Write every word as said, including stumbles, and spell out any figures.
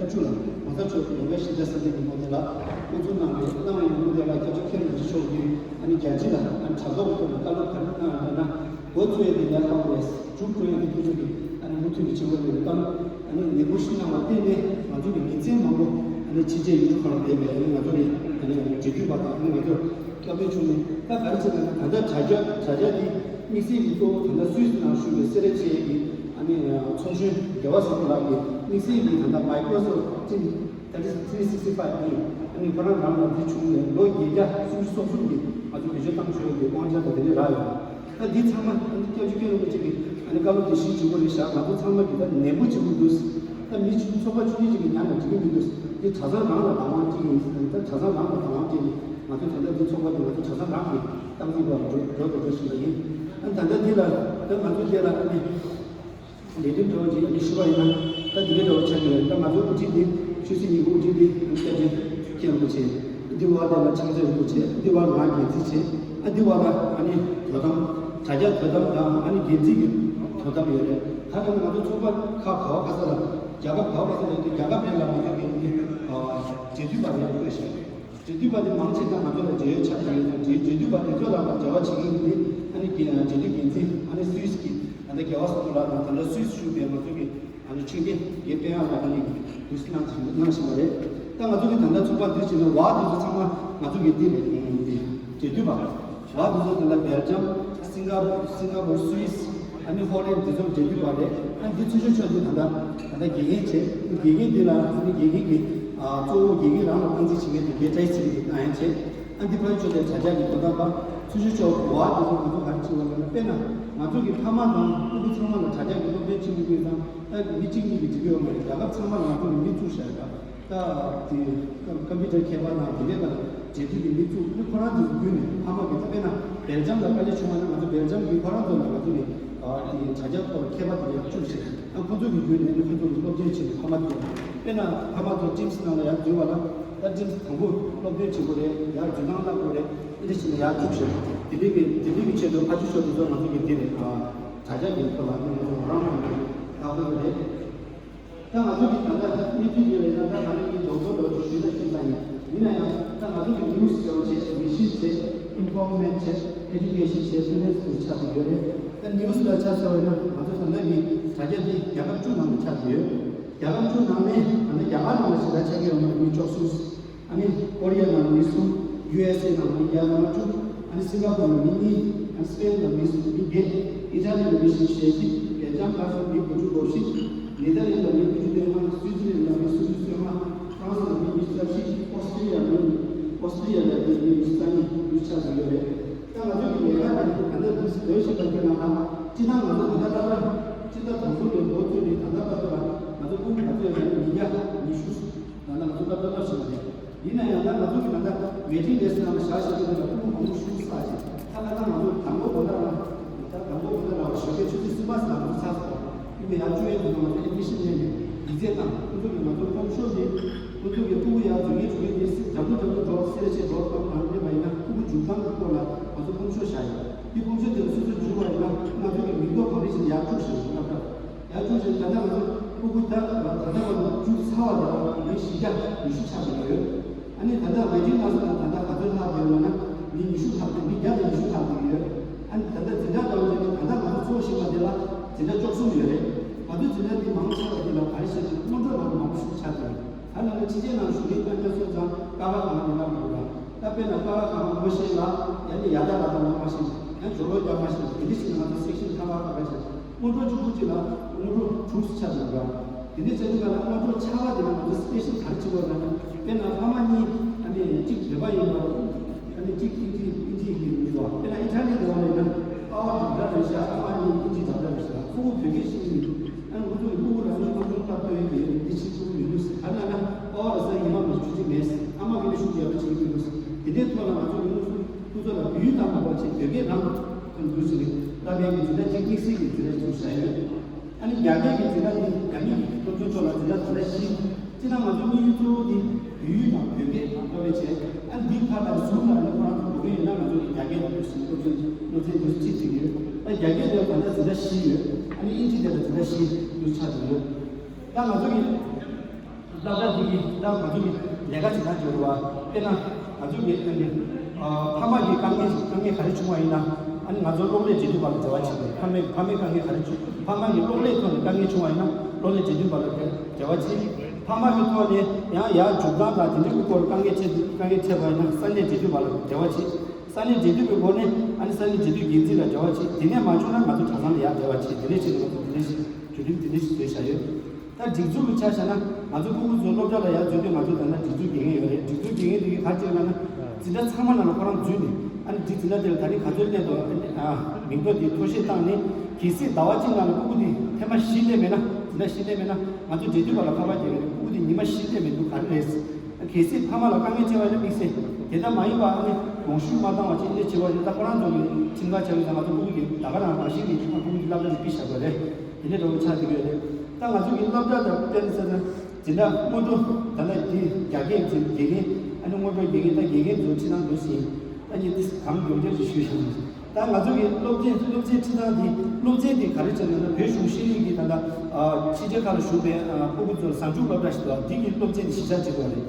བཅུ་ལ་༸གོང་ས་མཆོག་གི་ལོ་ལྔའི་གཞིས་ཆགས་གསར་འཛུགས་ཀྱི་ཐོག་ནས་ལ་སྐུ་གཟུགས་གནང་བའི་གནང་བའི་ཡོང་སྒོ་དེ་ལ་སྐྱབས་རྗེ་མཁན་རིན་པོ་ཆེ་མཆོག་གིས་ཨ་ནི་རྒྱལ་སྤྱི་ལ་ཨ་ནི་དྲ་ཐོག་ཐོག་ནས་བཀའ་སློབ་ག་རེ་གནང་ཡོད་ན། འགོ་བཙུགས་ཡས་དེ་ལས་ལྷག་པའི་མཇུག་སྒྲིལ་ཡས་ཀྱི་ཐུགས་རྗེ་གི་ཨ་ནི་མུ་མཐུད་ནས་བྱེད་དགོས་པའི་གཏམ་ཨ་ནི་ནན་པོ་ཞིག་གནང་བ་བརྟེན་ནས་ང་ཚོ་གི་མི་ཚེ་མང་པོ་ཨ་ནི་ཕྱི་རྒྱལ་ཡུལ་གྲུ་ཁག་ལ་བསྡད་པའི་ཨ་ནི་ང་ཚོ་གི་ཨ་ནི་འབྲེལ་མཐུད་པ་དང་ཨ་ནི་ང་ཚོ་བཀའ་མོལ་བྱུང་ནས། ད་ག་རེ་བྱས་ན་ད་ལྟ་དྲ་རྒྱ་དྲ་རྒྱ་འདི་དམིགས་བསལ་གྱི་གཙོ་བོ་ད་ལྟ་སུད་སི་ནང་བཞུགས་པའི་སེ་ར་བྱེས་ཀྱི་ཨ་ནི་ཚོགས་གཞོན་རྒྱལ་བ་བཟང་པོ་ལགས་ཀྱིས་དམིགས་བསལ་གྱི་ད་ལྟ་Microsoft Teams that is three sixty five ཨ་ནི་ཁོ་རང་རང་ལ་འདི་བྱུང་ནས་ལོ་བརྒྱད་བརྒྱ་སུམ་ཅུ་སོ་གསུམ་གྱི་ང་ཚོ་བེད་སྤྱོད་བཏང་བྱུང་ཡོད་པའི་དབང་ཆ་དང་དེ་འདྲ་རག་ཡོད། ད་འདི་ཚང་མ་ཨ་ནི་སྐྱབས་རྗེ་མཁན་རིན་པོ་ཆེ་གིས་ཨ་ནི་བཀའ་སློབ་དེ་གཞི་བྱུང་བ་རེད་བཞག་ང་ཚོ་ཚང་མ་གིས་ད་ནན་པོ་བྱེད་དགོས་འདུག་ད་མི་ཚོགས་པ་ཆུང་ཆུང་ཅིག་གིས་ཉན་ན་འགྲིག་གི་མི་འདུག་འདི་གྲྭ་ཚང་རང་ལ་བདག་དབང་སྤྲད་ཀྱི་ཡིན་ཟེར་ནས། ད་གྲྭ་ཚང་རང་ལ་བདག་དབང་སྤྲད་ནས་ང་ཚོ་ད་ལྟ་འདི་ཚོགས་པ་འདི་ང་ཚོ་གྲྭ་ཚང་རང་གིས་སྟངས་འཛིན་པར་འགྲོ་འགྲོ་དགོས་འགྲོ་བཞིན་པ་ཡིན། ཨ་ནི་ད་ལྟ་འདི་ལ་ད་ང་ཚོ་འདི་ལ་ཨ་ནི་ལས་རིམ་འདྲ་བོ་ཅིག་ཨ་ནི་ཞུ་བ་ཡིན་ན། ད་འདི་འདྲ་འདྲ་བོ་ཆགས་ཀྱི་ཡོད་རེད། ད་ང་ཚོ་དབུ་ཁྲིད་འདི་ཆོས་སྲིད་གཉིས་ཀྱི་དབུ་ཁྲིད་འདི་ཨ་ནི་སྐྱབས་རྗེ་མཁན་རིན་པོ་ཆེ། འདི་བར་དེ་ལ་ཕྱག་འཚལ་རིན་པོ་ཆེ། འདི་བར་ང་འགན་འཛིན་བྱས། ཨ་འདི་བར་ལ་ཨ་ནི་དོ་དམ་དྲ་རྒྱ་དོ་དམ་དང་ཨ་ནི་འགན་འཛིན་གྱི་དོ་དམ་ཡོད་རེད། ད་ནི་ང་ཚོ་ཚོགས་པ་ཁག་ག་བ་ག་ས་ལ་རྒྱལ་ཁབ་ག་བ་ག་ས་ལ་ཡོད་དུས་རྒྱལ་ཁབ་དེ་ལ་ང་ཚོ་གི་ཨ་འབྲེལ་མཐུད་པ་རེད་བཀོད་བཞག་འབྲེལ་མཐུད་པ་དེ་མང་ཆེ་ད་ང་ཚོ་ལ་འབྲེལ་ཡོད་ཆགས་ཀྱི་ཡོད་ཙང་འབྲེལ་འབྲེལ་མཐུད་པ་དེ་ཚོ་ལ་འབྲེལ་བ་བྱེད་ཀྱི་ཡིན་ཏེ། ཨ་ནི་འབྲེལ་མཐུད་འགན་འཛིན་ཨ་ནི་སུད་སི་གི་ད་ལྟ་རྒྱལ་བ་སོག་པོ་ལགས་དང་ད་ལྟ་སུད་སི་བཞུགས་པའི་ང་ཚོ་གི་ཨ་ནི་ཆོས་རྒྱལ་རྒན་དཔལ་དབྱངས་ལགས་ཨ་ནི་འདུག་སེ་གནང་གནང་བཞིན་པ་རེད། ད་ང་ཚོ་གི་ད་ལྟ་ཚོགས་པ་འདི་བྱས་ན་བ་དེ་ཚོ་ཚང་མ་ང་ཚོ་གི་འདི་རེད། འབྲེལ་མཐུད་པ་བ་དེ་ཚོ་ད་ལྟ་སྦེལ་ཇམ། སིང་ག་སིང་ག་པོར། སུད་སི། ཨ་ནི་ཧོ་ལན་དེ་ཚོ་འབྲེལ་མཐུད་པ་རེད། ཨ་འདི་ཚོ་ཆོས་ཕྱོགས་འདི་ད་ལྟ་ད་ལྟ་དགེ་རྒན་བྱས། དགེ་རྒན་འདི་ལ་ཨ་ནི་དགེ་རྒན་གྱི་ཨ་གཙོ་བོ་དགེ་རྒན་རང་ལ་སྟངས་འཛིན་བྱེད་མཁན་དེ་དགེ་ཕྲའི་ཚིག་གི་ཨ་ཡན་བྱས། ཨ་འདི་ཕ་ཡུལ་ཕྱོགས་དེ་དྲ་རྒྱ་གི་དོ་དམ་པ། ཚུལ་ཤུལ་ཕྱོགས་བ་དེ་ཚོ་ང་ཚོ་ག་རེ་བྱེད་དགོས་ལབ་ན། དཔེར་ན་ང་ཚོ་གི་ཕ་མ་དང་ཕྲུ་གུ་ཚང་མ་ལ་དྲ་རྒྱ་གི་སློབ་ཚན་ཁྲིད་དགོས་དགོས་ཙང་། ད་མི་གཅིག་གཉིས་ཀྱིས་འགྲིག་གི་ཡོད་མ་རེད། རྒྱལ་ཁབ་ཚང་མ་ལ་ང་ཚོ་གི་མི་བཙུགས་བཞག་ཡོད་པ། ད་དེ་ཀམ་ཀམ་པུ་ཊར་མཁས་པ་དང་དེ་འདྲའི་ལ་འབྲེལ་མཐུད་ཀྱི་མི་བཙུགས། ཨ་ནི་ཁོ་རང་ཚོ་གི་བརྒྱུད་ནས་ཕ་མ་གི་ད་དཔེར་ན་སྦེལ་ཇམ་ལ་དཀའ་ལས་བྱུང་བ་ན་ང་ཚོ་སྦེལ་ཇམ་གི་ཁོ་རང་ཚོ་ལ་ང་ཚོ་གི་ཨ་དེ་དྲ་རྒྱ་ཐོག་ལ་མཁས་པ་དེ་ཡར་བཅུག་བྱས། ཨ་ཁོ་ཚོ་གི་བརྒྱུད་ནས་ཨ་ནི་ཁོ་ཚོ་གི་སློབ་སྦྱོང་བྱས་ནས་ཕ་མ་ཚོ་དཔེར་ན་ཕ་མ་ཚོ་ཊིམ་སི་ནང་ལ་ཡར་འཛུལ་བ་ལ། ད་ཊིམ་སི་དང་པོ་སློབ་སྟོན་བྱེད་དགོས་རེད། ཡར་འཛུལ་སྟངས་བསླབ་དགོས་རེད། ཨེ་འདྲ་བྱས་ནས་ཡར་བཅུག་བྱས། དེ་འདྲའི་གི་དེ་འདྲའི་གི་ཆེད་དུ་ཕ་ཆུ་ཤོག་དེ་ཚོ་ང་ཚོ་གི་དེ་རེད། ཨ་དྲ་རྒྱ་གི་ཐོག་ལ་ཨ་ནི་ང་ཚོ་རང་རང་གི་ལྟ་དགོས་རེད། ད་ང་ཚོ་གི་ད་ལྟ་གནས་ཚུལ་དེ་ལས་ད་ད་ང་ཚོ་གི་རྡོག་རྡོག་རྡོག་རྡོག་ཞུས་ན་ཤེས་ས་ཡིན། ཡིན་ན་ཡང་ད་ང་ཚོ་གི་ནིའུ་སི་ཟེར་བ་བྱས། མི་ཤི་བྱས། ཨིན་ཕོར་མེན་ཊི་བྱས། ཨེ་ཌུ་ཀེ་ཤན་བྱས། སི་ཊུ་ཌེན་ཊི་དེ་ཆགས་བསྡད་ཡོད་རེད། ད་ནིའུ་སི་ལ་ཆ་བཞག་པ་ཡིན་ན་ང་ཚོ་ད་ལྟ་གི་དྲ་རྒྱ་འདི་རྒྱལ་ཁབ་བཅུ་ནང་དུ་ཆགས་བསྡད་ཡོད། རྒྱལ་ཁབ་བཅུ་ནང་ནས་ད་ལྟ་རྒྱ་གར་ནང་ལ་ཞེ་དྲག་ཆགས་ཀྱི་ཡོད་མ་རེད། མི་བཅུ་གསུམ། ཨ་ནི་ཀོ་རི་ཡ་ནང་ལ་མི་གསུམ། ཡུ་ཨེས་ཨེ་ནང་ལ་མི་བརྒྱ་ལྔ་བཅུ། ཨ་ནི་སིང་ག་པོར་ལ་མི་གཉིས། ཨ་ནི་སི་པེན་ལ་མི་གསུམ། མི་བརྒྱད། ཨི་ཊ་ལི་ལ་མི་བཞི་བཅུ་ཞེ་གཅིག། སྦེལ་ཇམ་ལ་མི་དགུ་བཅུ་གོ་བཞི། ནེ་དར་ལེན་ལ་མི་དགུ་བཅུ་དོན་ལྔ། སུའི་ཙི་ལན་ལ་མི་སུམ་ཅུ་སོ་ལྔ། ཧྥ་རན་སི་ལ་མི་ཉི་ཤུ་རྩ་བཞི། ཨོ་སི་ཀྲི་ལི་ཡ་ལ་མི་ཨོ་སི་ཀྲི་ལི་ཡ་ལ་མི་ཉི་ཤུ་རྩ་གཉིས་འདུ་ཆགས་ཡོད་རེད། ད་ང་ཚོ་གི་ལས་ཀ་དེ་ད་ལྟ་འདི་སྡོད་བཞིན་པ་དེ་ནང་ལ་སྤྱིར་བཏང་ང་ཚོ་ད་ལྟ་ལྟ་སྤྱི་ཟླ་དང་པོ་ནས་འགོ་བཙུགས་ནས་ད་ལྟ་བར་དུ་ལ་ང་ཚོ་ཀུན་ང་ཚོ་ཡང་ཉིས་བརྒྱ་ཉི་ཤུ་ད་ལྟ་ང་ཚོ་ད་ལྟ་བར་ཞིག་ལ་རེད། ཡིན་ན་ཡང་ད་ང་ཚོ་གི་ད་ལྟ་ཝེ་ཊིང་ལིསི་ནང་ལ་བཞག་བཞག་གི་ད་ལྟ་ཕྲུ་གུ་མང་པོ་ཞིག་བསགས་བྱས། ད་ལྟ་ང་ཚོ་དང་པོ་དགོང་དག་ལ་ད་དང་པོ་དགོང་དག་ལ་ཞོགས་ཀའི་ཆུ་ཚོད་གསུམ་པ་ཙམ་ལ་ང་ཚོ་ཚར་སོང་། ཨི་མེ་ཡར་བཅུག་ཡས་དེ་ང་ཚོ་ཨེ་ཌི་མི་ཤན་ལེན་ནས་ཡིག་ཚད་བཏང་། ཁོ་ཚོ་གི་ང་ཚོ་ཕོམ་ཤོག་དེ་ཁོ་ཚོ་གི་ཕྲུ་གུ་ཡར་འཛུལ་མཁན་འགྲོ་མཁན་དེ་རྒྱབ་ལོགས་རྒྱབ་ལོགས་འགྲོ། སེ་ར་བྱེས་འགྲོ་སྟངས་དང་སླེབས་པ་ཡིན་ན་ཕྲུ་གུ་འཇུག་སྟངས་ཀྱི་སྐོར་ལ་ང་ཚོ་ཕོམ་ཤོག་བཞག་ཡོད། འདི་ཕོམ་ཤོག་དེ་ལ་སོ་སོ་འཇུག་པ་ཡིན་ན་ང་ཚོ་གི་མི་ཐོ་གང་རེ་ཞིག་ཡར་བཅུག་བཞིན་ཡོད་སྟབས། ཡར་བཅུག་བཞིན་ད་ལྟ་ང་ཚོ་ཕྲུ་གུ་ད་ད་ལྟ་བར་དུ་བཅུག་ཚར་བ་དེ་ལ་མི་བཞི་བརྒྱ་ཉི་ཤུ་ཆགས་བསྡད་ཡོད། ཨ་ནི་ད་ལྟ་ཝེ་ཊིང་ལིསི་ནང་ད་ལྟ་ག་ཚོད་ལྷག་བསྡད་ཡོད་ན་མི་ཉི་ཤུ་ལྷག་བསྡད། མི་བརྒྱ་དང་ཉི་ཤུ་ལྷག་བསྡད་ཡོད། ཨ་ནི་ད་ལྟ་འཛིན་གྲྭ་ལྟ་བུ་བྱས་ན་ད་ལྟ་ང་ཚོ་ཚོགས་བཞིན་པ་དེ་ལ་འཛིན་གྲྭ་བཅུ་གསུམ་ཡོད་རེད། ང་ཚོའི་འཛིན་གྲྭ་འདི་མང་ཆེ་བ་འདི་ལ་ག་རེ་བྱས་ན་སྔོན་འགྲོ་ནང་མང་པོ་ཞིག་ཆགས་བསྡད་ཡོད། ད་ནང་ལ་ཕྱི་རྒྱལ་ནང་བཞུགས་མཁན་ཨ་ནེ་སོང་ཙང་ཀ་ཁ་ག་ང་མི་ལབ་མི་འདུག་ད་དཔེར་ན་ཀ་ཁ་ག་ང་ངོ་ཤེས་ལ་ཡ་ནི་ཡ་ད་ལ་ད་ངོ་མ་ཤེས། ཡང་སྦྱོར་ཀློག་རྒྱག་མ་ཤེས། དེ་འདྲ་ཞིག་ན་ང་ཚོ་སེག་ཤན་ཁ་ཁ་ག་ག་བྱས། སྔོན་འགྲོ་གཅིག་པུ་གཅིག་ལ་སྔོན་འགྲོ་དྲུག་ཆགས་འདུག་ག་དེ་འདྲ་བྱས་དུས་ང་ལ་སྔོན་འགྲོ་ཆགས་པ་དེ་ལ་ང་ཚོ་སི་པེ་ཤལ་ག་རེ་བྱེད་དགོས་ལབ་ན། དཔེར་ན་ཕ་མ་གཉིས་ཨ་ནི་གཅིག་བོད་པ་ཡིན་པ། ཨ་ནི་གཅིག་ཨིན་ཇི་ཨིན་ཇི་ཡིན་མི་འདུག་དཔེར་ན་ཨི་ཊ་ལི་དེ་བ་ལ་ཡིན་ན་ཨ་ཕ་འདྲ་འདྲ་རེད་ཤག་ཨ་མ་གཉིས་ཨིན་ཇི་འདྲ་འདྲ་རེད་ཤག་ཕྲུ་གུ་བོད་སྐད་ཤེས་ཀྱི་མི་འདུག་ཨ་ནི་ཁོ་ཚོ་གི་ཕྲུ་གུ་ལ་སོ་སོ་ཁོ་ཚོ་ལྟ་སྟོན་གྱི་འདི་ཕྱི་ཕྲུ་གུ་མི་འདུག་ཟེར། ག་རེ་ལབ་ན་ཨ་ཕ་ལ་སོ་ཡིན་མ་མི་ཆུ་ཅིག་མེད། ཨ་མ་གི་ནི་ཤུགས་རྒྱབ་པ་བྱེད་ཀྱི་མི་འདུག་དེ་འདྲའི་ཐོག་ལ་ང་ཚོ་གི་སློབ་ཕྲུག་ཁོ་ཚོ་ལ་བོད་ཡིག་དང་མ་འབྲེལ་བྱས་བོད་སྐད་རང་གི་འདུག་ཟེར་ནས་བསླབ་པའི་གི་འཛིན་གྲྭ་གཅིག་དམིགས་བསལ་གྱི་འཛིན་གྲྭ་ཞིག་བཟོས་ཡོད། ཨ་ནི་རྒྱ་སྐད་ཀྱི་འཛིན་གྲྭ་འདི་རྒྱ་མི་གི་སློབ་སྦྱོང་ཕྱོགས་ལ་འཛིན་གྲྭ་ད་ལྟ་བཞི། སྤྱིར་ན་ང་ཚོ་དམིགས་ཡུལ་གཙོ་བོ་འདི་བོད་ཡིག་དང་བོད་སྐད་དང་བསླབ་པའི་ཆེད། ཨ་ནི་འདི་ཁ་ལ་ཟུར་ལ་ནི་ཁོ་རང་ཚོ་འགྲོ་གི་ཡོད་ན་ང་ཚོ་གི་རྒྱ་སྐད་དང་འདུག་ཟེར་སློབ་སྦྱོང་སློབ་ཚན་འདུག་ཅིག་བྱེད་ཀྱི་ཡོད། ཨ་རྒྱ་སྐད་དེ་ད་ལྟ་འཛིན་གྲྭ་བཞི་ཡོད། ཨ་ནི་ཨིན་ཇི་དེ་ལ་འཛིན་གྲྭ་བཞི་འདུག་ཆགས་ཀྱི་ཡོད། ད་ང་ཚོ་གི་ལྟ་ལྟ་འདི་གི་ད་ང་ཚོ་གི་ལས་ཀ་བྱེད་སྟངས་བྱེད་རུ་བ། དཔེར་ན་ང་ཚོ་གི་ཨ་ནི་ཨ་ཕ་མ་གི་དཀའ་ངལ་དཀའ་ངལ་ག་རེ་བྱུང་བ་ཡིན་ན། ཨ་ནི་ང་ཚོ་གློག་ཀླད་འབྲེལ་མཐུད་པ་ལ་འབྲེལ་བ་བྱེད་དགོས། ཕ་མའི་ཕ་མའི་དཀའ་ངལ་ག་རེ་བྱུང་། ཕ་མ་གི་གློག་ཀླད་ཐོག་ནས་དཀའ་ངལ་བྱུང་བ་ཡིན་ན་གློག་ཀླད་འབྲེལ་མཐུད་པ་ལ་འབྲེལ་བ་བྱེད། ཕ་མ་གི་ཐོག་ནས་ཡང་ཡར་འཇུག་སྟངས་དང་དེ་འདྲའི་སྐོར་དཀའ་ངལ་འཕྲད་དཀའ་ངལ་འཕྲད་པ་ཡིན་ན་ས་གནས་འབྲེལ་མཐུད་པ་ལ་འབྲེལ་བ་བྱེད། ས་གནས་འབྲེལ་མཐུད་པའི་སྒོ་ནས་ཨ་ནི་ས་གནས་འབྲེལ་མཐུད་འགན་འཛིན་ལ་འབྲེལ་བ་བྱེད། དེ་ནས་མ་བྱུང་ན་ང་ཚོ་གྲྭ་ཚང་ལ་ཡར་འབྲེལ་བ་བྱེད། དེ་འདྲའི་ཆེད་དུ་ང་ཚོ་དེ་འདྲའི་བརྒྱུད་རིམ་དེ་འདྲ་ཞིག་བཟོས་བཞག་ཡོད། ད་སྒྲིག་འཛུགས་ཀྱི་ཆ་བཞག་ན་ང་ཚོ་ཕྲུ་གུ་ཚོ་སློབ་གྲྭ་ལ་ཡར་འཛུལ་དུས་ང་ཚོ་ད་ལྟ་སྒྲིག་འཛུགས་དགེ་རྒན་ཡོད་རེད། སྒྲིག་འཛུགས་དགེ་རྒན་དེ་གིས་ག་རེ་བྱེད་ལབ་ན། འཛིན་གྲྭ་ཚང་མ་ནང་ལ་ཁོ་རང་འཛུལ་ནས་ཨ་ནི་འདི་འཛིན་གྲྭ་དེ་ལ་ད་རེས་ག་ཚོད་སླེབས་འདུག་ཨ་ནི་ཨ་མིང་ཐོ་དེ་མཐོ་ཤོས་བཏང་ནས་གལ་སྲིད་ཟླ་བ་གཅིག་ནང་ལ་ཕྲུ་གུ་དེ་ཐེངས་མ་བཞི་སླེབས་མེད་ན། འཛིན་གྲྭ་བཞི་སླེབས་མེད་ན་ང་ཚོ་འབྲེལ་མཐུད་པ་ལ་ཁ་པར་རྒྱག་གི་རེད། ཕྲུ་གུ་དེ་ཉི་མ་བཞི་སླེབས་མི་འདུག་ག་རེ་རེད། གལ་སྲིད་ཕ་མ་ལ་དཀའ་ངལ་འཕྲད་པ་ཡིན་ན་དམིགས་བསལ་དེ་ལྟར་མ་ཡིན་པ་ཨ་ནི་དགོངས་ཞུ་མ་བཏང་བ་ཅིག་འདི་བྱེད་པ་ཡིན་ན། ད་ཁོ་རང་ཚོ་གི་ཁྲིམས་ཁང་བྱ་བའི་ནང་ང་ཚོ་ཕྲུ་གུ་དེ་ད་ག་རང་རང་བཞིན་གྱིས་ཕྲུ་གུ་དེ་སློབ་གྲྭ་ནས་ཕུད་བཞག་པ་རེད། དེ་འདྲའི་འགྲོ་བའི་ཆ་དེ་ག་རེད། ད་ང་ཚོ་གི་སློབ་གྲྭ་དང་དཔེར་ན་ཟེར་ན་འཛིན་གྲྭ་སྔོན་འགྲོ་ད་ལྟ་དེ་རྒྱ་སྐད་འཛིན་དགེ་རྒན་ཨ་ནི་སྔོན་འགྲོ་དགེ་རྒན་ད་དགེ་རྒན་ཚོ་ཁྲིད་སྟངས་འདུག་ཟིན། ད་ངས་འདི་གང་མགྱོགས་མགྱོགས་ཀྱིས་ཞུས་ཤིང་། ད་ང་ཚོ་གི་སློབ་ཚན་སློབ་ཚན་ཁྲིད་སྟངས་འདི་སློབ་ཚན་འདི་ག་རེ་བྱས་ན་ན་བོད་གཞུང་ཤེས་རིག་གི་ད་ལྟ་ཕྱི་རྒྱལ་ཁག་ལ་བཞུགས་པའི་ཕྲུ་གུ་ཚོར་བཟང་ཕྱོགས་སློབ་གྲྭ་ཞིག་འདུག་འདི་གི་སློབ་ཚན་འདི་གཞི་བཞག་བྱེད་དགོས་རེད།